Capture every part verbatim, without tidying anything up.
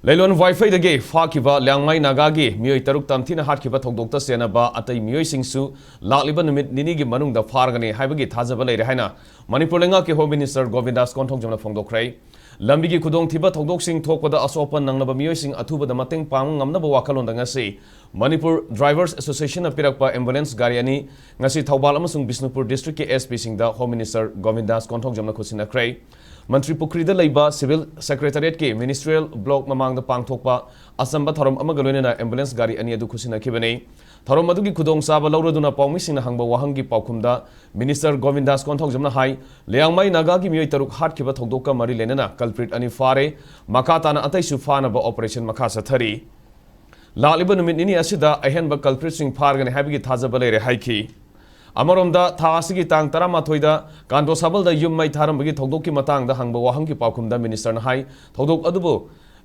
ꯂꯩꯂꯣꯟ ꯋꯥꯏꯐꯩꯗꯒꯤ ꯐꯥꯈꯤꯕ ꯂꯤꯌꯥꯡꯃꯩ ꯅꯥꯒꯥꯒꯤ ꯃꯤꯑꯣꯏ ꯇꯔꯨꯛ ꯇꯝꯊꯤꯅ ꯍꯥꯠꯈꯤꯕ ꯊꯧꯗꯣꯛꯇ ꯆꯦꯟꯅꯕ ꯑꯇꯩ ꯃꯤꯑꯣꯏꯁꯤꯡꯁꯨ ꯂꯥꯛꯂꯤꯕ ꯅꯨꯃꯤꯠ ꯅꯤꯅꯤꯒꯤ ꯃꯅꯨꯡꯗ ꯐꯥꯔꯒꯅꯤ ꯍꯥꯏꯕꯒꯤ ꯊꯥꯖꯕ ꯂꯩꯔꯦ ꯍꯥꯏꯅ ꯃꯅꯤꯄꯨꯔ ꯂꯩꯉꯥꯛꯀꯤ Home Minister ꯒꯣꯕꯤꯟꯗꯥꯁ ꯀꯣꯟꯊꯧꯖꯝꯅ ꯐꯣꯡꯗꯣꯛꯈ꯭ꯔꯦ꯫ ꯂꯝꯕꯤꯒꯤ ꯈꯨꯗꯣꯡꯊꯤꯕ ꯊꯧꯗꯣꯛꯁꯤꯡ ꯊꯣꯛꯄꯗ ꯑꯁꯣꯛ ꯑꯄꯟ ꯅꯪꯂꯕ ꯃꯤꯑꯣꯏꯁꯤꯡ ꯑꯊꯨꯕꯗ ꯃꯇꯦꯡ ꯄꯥꯡꯕ ꯉꯝꯅꯕ ꯋꯥꯈꯜꯂꯣꯟꯗ ꯉꯁꯤ ꯃꯅꯤꯄꯨꯔ Drivers Association ꯅ ꯄꯤꯔꯛꯄ ambulance ꯒꯥꯔꯤ ꯑꯅꯤ ꯉꯁꯤ ꯊꯧꯕꯥꯜ ꯑꯃꯁꯨꯡ ꯕꯤꯁꯅꯨꯄꯨꯔ district ꯀꯤ SP ꯁꯤꯡꯗ Home Minister ꯒꯣꯕꯤꯟꯗꯥꯁ ꯀꯣꯟꯊꯧꯖꯝꯅ ꯈꯨꯠꯁꯤꯟꯅꯈ꯭ꯔꯦ꯫ ꯃꯟꯇ꯭ꯔꯤ ꯄꯨꯈ꯭ꯔꯤꯗ ꯂꯩꯕ Civil Secretariat ꯀꯤ Ministerial Block ꯃꯃꯥꯡꯗ ꯄꯥꯡꯊꯣꯛꯄ ꯑꯆꯝꯕ ꯊꯧꯔꯝ ꯑꯃꯒ ꯂꯣꯏꯅꯅ ambulance ꯒꯥꯔꯤ ꯑꯅꯤ ꯑꯗꯨ ꯈꯨꯠꯁꯤꯟꯅꯈꯤꯕꯅꯤ꯫ ꯊꯧꯔꯝ ꯑꯗꯨꯒꯤ ꯈꯨꯗꯣꯡꯆꯥꯕ ꯂꯧꯔꯗꯨꯅ ꯄꯥꯎꯃꯤꯁꯤꯡꯅ ꯍꯪꯕ ꯋꯥꯍꯪꯒꯤ ꯄꯥꯎꯈꯨꯝꯗ Minister ꯒꯣꯕꯤꯟꯗꯥꯁ ꯀꯣꯟꯊꯧꯖꯝꯅ ꯍꯥꯏ, ꯂꯤꯌꯥꯡꯃꯩ ꯅꯥꯒꯥꯒꯤ ꯃꯤꯑꯣꯏ ꯇꯔꯨꯛ ꯍꯥꯠꯈꯤꯕ ꯊꯧꯗꯣꯛꯀ ꯃꯔꯤ ꯂꯩꯅꯅ culprit ꯑꯅꯤ ꯐꯥꯔꯦ, ꯃꯈꯥ ꯇꯥꯅ ꯑꯇꯩꯁꯨ ꯐꯥꯅꯕ operation ꯃꯈꯥ ꯆꯠꯊꯔꯤ꯫ ꯂꯥꯛꯂꯤꯕ ꯅꯨꯃꯤꯠ ꯅꯤꯅꯤ ꯑꯁꯤꯗ ꯑꯍꯦꯟꯕ culprit ꯁꯤꯡ ꯐꯥꯔꯒꯅꯤ ꯍꯥꯏꯕꯒꯤ ꯊꯥꯖꯕ ꯂꯩꯔꯦ ꯍꯥꯏꯈꯤ꯫ ꯑꯃꯔꯣꯝꯗ, ꯊꯥ ꯑꯁꯤꯒꯤ ꯇꯥꯡ ꯇꯔꯥꯃꯥꯊꯣꯏꯗ ꯀꯥꯟꯇꯣ ꯁꯥꯕꯜꯗ ꯌꯨꯝ ꯃꯩ ꯊꯥꯔꯝꯕꯒꯤ ꯊꯧꯗꯣꯛꯀꯤ ꯃꯇꯥꯡꯗ ꯍꯪꯕ ꯋꯥꯍꯪꯒꯤ ꯄꯥꯎꯈꯨꯝꯗ Minister ꯅ ꯍꯥꯏ, ꯊꯧꯗꯣꯛ ꯑꯗꯨꯕꯨ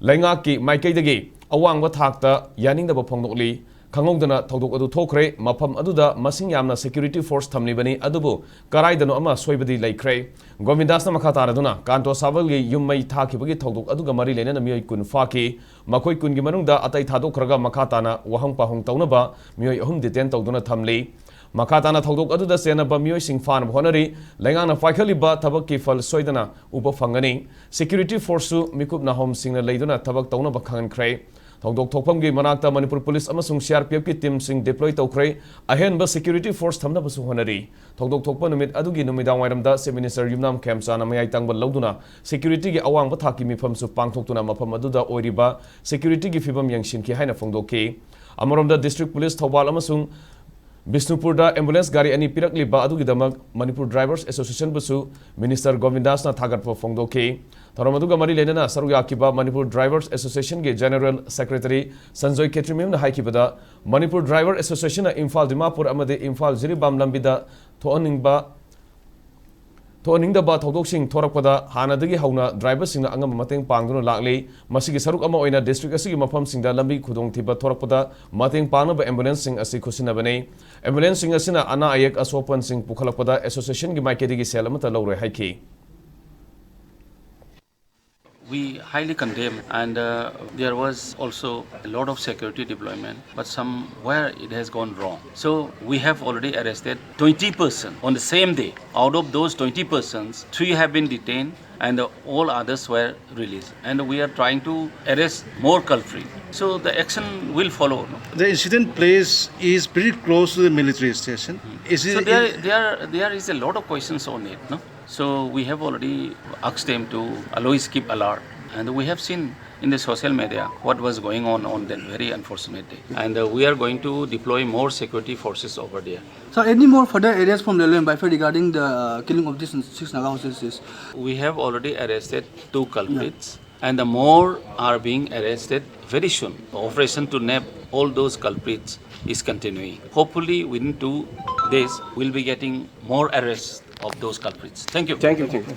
ꯂꯩꯉꯥꯛꯀꯤ ꯃꯥꯏꯀꯩꯗꯒꯤ ꯑꯋꯥꯡꯕ ꯊꯥꯛꯇ ꯌꯥꯅꯤꯡꯗꯕ ꯐꯣꯡꯗꯣꯛꯂꯤ꯫ ꯈꯪꯍꯧꯗꯅ ꯊꯧꯗꯣꯛ ꯑꯗꯨ ꯊꯣꯛꯈ꯭ꯔꯦ꯫ ꯃꯐꯝ ꯑꯗꯨꯗ ꯃꯁꯤꯡ ꯌꯥꯝꯅ security force ꯊꯝꯂꯤꯕꯅꯤ, ꯑꯗꯨꯕꯨ ꯀꯔꯥꯏꯗꯅꯣ ꯑꯃ ꯁꯣꯏꯕꯗꯤ ꯂꯩꯈ꯭ꯔꯦ꯫ ꯒꯣꯕꯤꯟꯗꯥꯁꯅ ꯃꯈꯥ ꯇꯥꯔꯗꯨꯅ, ꯀꯥꯟꯇꯣ ꯁꯥꯕꯜꯒꯤ ꯌꯨꯝ ꯃꯩ ꯊꯥꯈꯤꯕꯒꯤ ꯊꯧꯗꯣꯛ ꯑꯗꯨꯒ ꯃꯔꯤ ꯂꯩꯅꯅ ꯃꯤꯑꯣꯏ ꯀꯨꯟ ꯐꯥꯈꯤ꯫ ꯃꯈꯣꯏ ꯀꯨꯟꯒꯤ ꯃꯅꯨꯡꯗ ꯑꯇꯩ ꯊꯥꯗꯣꯛꯈ꯭ꯔꯒ ꯃꯈꯥ ꯇꯥꯅ ꯋꯥꯍꯪ ꯄꯥꯎꯍꯪ ꯇꯧꯅꯕ ꯃꯤꯑꯣꯏ ꯑꯍꯨꯝ detain ꯇꯧꯗꯨꯅ ꯊꯝꯂꯤ꯫ ꯃꯈꯥ ꯇꯥꯅ ꯊꯧꯗꯣꯛ ꯑꯗꯨꯗ ꯆꯦꯟꯅꯕ ꯃꯤꯑꯣꯏꯁꯤꯡ ꯐꯥꯅꯕ ꯍꯣꯠꯅꯔꯤ꯫ ꯂꯩꯉꯥꯛꯅ ꯄꯥꯏꯈꯠꯂꯤꯕ ꯊꯕꯛꯀꯤ ꯐꯜ ꯁꯣꯏꯗꯅ ꯎꯕ ꯐꯪꯒꯅꯤ꯫ Security force ꯁꯨ ꯃꯤꯀꯨꯞ ꯅꯥꯍꯣꯝꯁꯤꯡꯅ ꯂꯩꯗꯨꯅ ꯊꯕꯛ ꯇꯧꯅꯕ ꯈꯪꯍꯟꯈ꯭ꯔꯦ꯫ ꯊꯧꯗꯣꯛ ꯊꯣꯛꯐꯝꯒꯤ ꯃꯅꯥꯛꯇ ꯃꯅꯤꯄꯨꯔ ꯄꯨꯂꯤꯁ ꯑꯃꯁꯨꯡ CRPF ꯀꯤ team ꯁꯤꯡ deploy ꯇꯧꯈ꯭ꯔꯦ꯫ ꯑꯍꯦꯟꯕ security force ꯊꯝꯅꯕꯁꯨ ꯍꯣꯠꯅꯔꯤ꯫ ꯊꯧꯗꯣꯛ ꯊꯣꯛꯄ ꯅꯨꯃꯤꯠ ꯑꯗꯨꯒꯤ ꯅꯨꯃꯤꯗꯥꯡꯋꯥꯏꯔꯝꯗ Chief Minister ꯌꯨꯝꯅꯥꯝ ꯈꯦꯝꯆꯥꯅ ꯃꯌꯥꯏ ꯇꯪꯕ ꯂꯧꯗꯨꯅ security ꯒꯤ ꯑꯋꯥꯡꯕ ꯊꯥꯛꯀꯤ ꯃꯤꯐꯝꯁꯨ ꯄꯥꯡꯊꯣꯛꯇꯨꯅ ꯃꯐꯝ ꯑꯗꯨꯗ ꯑꯣꯏꯔꯤꯕ security ꯒꯤ ꯐꯤꯕꯝ ꯌꯦꯡꯁꯤꯟꯈꯤ ꯍꯥꯏꯅ ꯐꯣꯡꯗꯣꯛꯈꯤ꯫ ꯑꯃꯔꯣꯝꯗ, District Police ꯊꯧꯕꯥꯜ ꯑꯃꯁꯨꯡ ꯕꯤꯁꯅꯨꯄꯨꯔꯗ ambulance ꯒꯥꯔꯤ ꯑꯅꯤ ꯄꯤꯔꯛꯂꯤꯕ ꯑꯗꯨꯒꯤꯗꯃꯛ ꯃꯅꯤꯄꯨꯔ Drivers Association ꯕꯨꯁꯨ Minister ꯒꯣꯕꯤꯟꯗꯥꯁꯅ ꯊꯥꯒꯠꯄ ꯐꯣꯡꯗꯣꯛꯈꯤ꯫ ꯊꯧꯔꯝ ꯑꯗꯨꯒ ꯃꯔꯤ ꯂꯩꯅꯅ ꯁꯔꯨꯛ ꯌꯥꯈꯤꯕ ꯃꯅꯤꯄꯨꯔ Drivers Association ꯒꯤ General Secretary Sanjoy ꯈꯦꯇ꯭ꯔꯤꯃꯌꯨꯝꯅ ꯍꯥꯏꯈꯤꯕꯗ, Manipur Driver Association ꯅ ꯏꯝꯐꯥꯜ ꯗꯤꯃꯥꯄꯨꯔ ꯑꯃꯗꯤ ꯏꯝꯐꯥꯜ ꯖꯤꯔꯤꯕꯥꯝ ꯂꯝꯕꯤꯗ ꯊꯣꯛꯍꯟꯅꯤꯡꯕ, ꯊꯣꯛꯍꯟꯅꯤꯡꯗꯕ ꯊꯧꯗꯣꯛꯁꯤꯡ ꯊꯣꯔꯛꯄꯗ ꯍꯥꯟꯅꯗꯒꯤ ꯍꯧꯅ driver ꯁꯤꯡꯅ ꯑꯉꯝꯕ ꯃꯇꯦꯡ ꯄꯥꯡꯗꯨꯅ ꯂꯥꯛꯂꯤ꯫ ꯃꯁꯤꯒꯤ ꯁꯔꯨꯛ ꯑꯃ ꯑꯣꯏꯅ district ꯑꯁꯤꯒꯤ ꯃꯐꯝꯁꯤꯡꯗ ꯂꯝꯕꯤ ꯈꯨꯗꯣꯡꯊꯤꯕ ꯊꯣꯔꯛꯄꯗ ꯃꯇꯦꯡ ꯄꯥꯡꯅꯕ ambulance ꯁꯤꯡ ꯑꯁꯤ ꯈꯨꯠꯁꯤꯟꯅꯕꯅꯤ꯫ Ambulance ꯁꯤꯡ ꯑꯁꯤꯅ ꯑꯅꯥ ꯑꯌꯦꯛ ꯑꯁꯣꯛꯄꯟꯁꯤꯡ ꯄꯨꯈꯠꯂꯛꯄꯗ association ꯒꯤ ꯃꯥꯏꯀꯩꯗꯒꯤ ꯁꯦꯜ ꯑꯃꯠꯇ ꯂꯧꯔꯣꯏ ꯍꯥꯏꯈꯤ꯫ We highly condemn, and uh, there was also a lot of security deployment, but somewhere it has gone wrong. So we have already arrested twenty person on the same day. Out of those twenty persons, three have been detained, and uh, all others were released. And we are trying to arrest more culprits. So the action will follow. No? The incident place is pretty close to the military station. Is it? So there, there, there is a lot of questions on it. No. So we have already asked them to always keep alert, and we have seen in the social media what was going on on that very unfortunate day. And uh, we are going to deploy more security forces over there. So, any more further areas from Leleng Baifei regarding the uh, killing of these six Naga officers? We have already arrested two culprits, and the more are being arrested very soon. Operation to nab all those culprits is continuing. Hopefully, within two days, we'll be getting more arrests of those culprits. Thank you. Thank you, thank you.